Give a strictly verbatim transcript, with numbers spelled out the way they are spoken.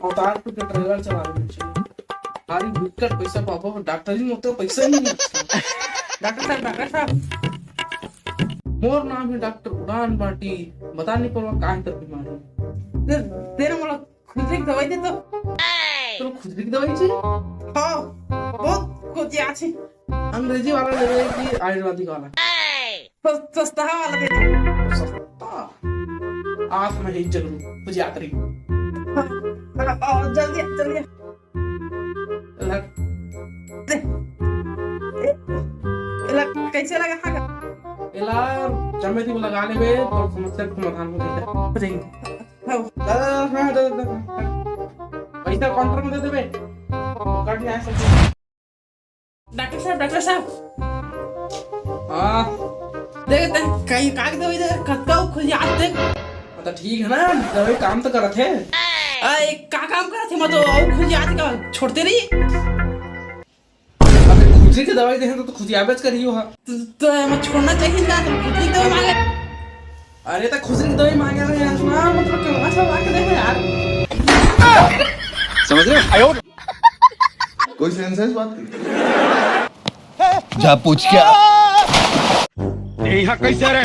Avatar two के trailer चला रहे हैं। भारी बिकट पैसा पाबो, डॉक्टरी में तो पैसा ही नहीं है। डॉक्टर साहब, डॉक्टर साहब, मोर नाम है डॉक्टर उड़ान बाटी, बता नहीं पड़वा का है तेरी बीमारी। दे, दे ना मोला खुजली की दवाई दे तो। तोर खुजली की दवाई चाहिए? हाँ, बहुत खुजियाथे। अंग्रेजी वाला लेबे कि आयुर्वेदिक वाला? सस-, सस्ता वाला दे दो। सस्ता? आत्मा ही जरूर खुजियात रही। हाँ, हाँ, हाँ, जल्दी, जल्दी। लग। दे। ए, ए, लग, कैसे लगा? हाँ, एला जम्मे दिन लगा लेबे, तो समस्या के समाधान हो जाएगा। हो जाएंगे। हाँ। दा, दा, दा, दा, दा, दा। पैसा काउंटर में दे देबे। काट ले, आ सकते। डॉक्टर साहब, डॉक्टर साहब। हाँ। देख, देख, कहीं का दवाई दे, कतका खुजियात देख। हाँ, तो ठीक है ना, दवाई काम तो करत है। आ, एक का काम करत है, मैं तो और खुजियात का छोड़ते नहीं। अबे खुजली के दवाई देहे तो, तो खुजियाबेच करियो हा। तो, तो मैं छोड़ना चाहिए ना, तो खुजली की दवाई मांगे। अरे तो खुजली की दवाई मांगे रहे यार, सुना मतलब कि वहाँ से मार के देखो यार। समझ रहे हो? कोई सेंस है इस बात की? जा पूछ क्या? यहाँ कैसे रहे?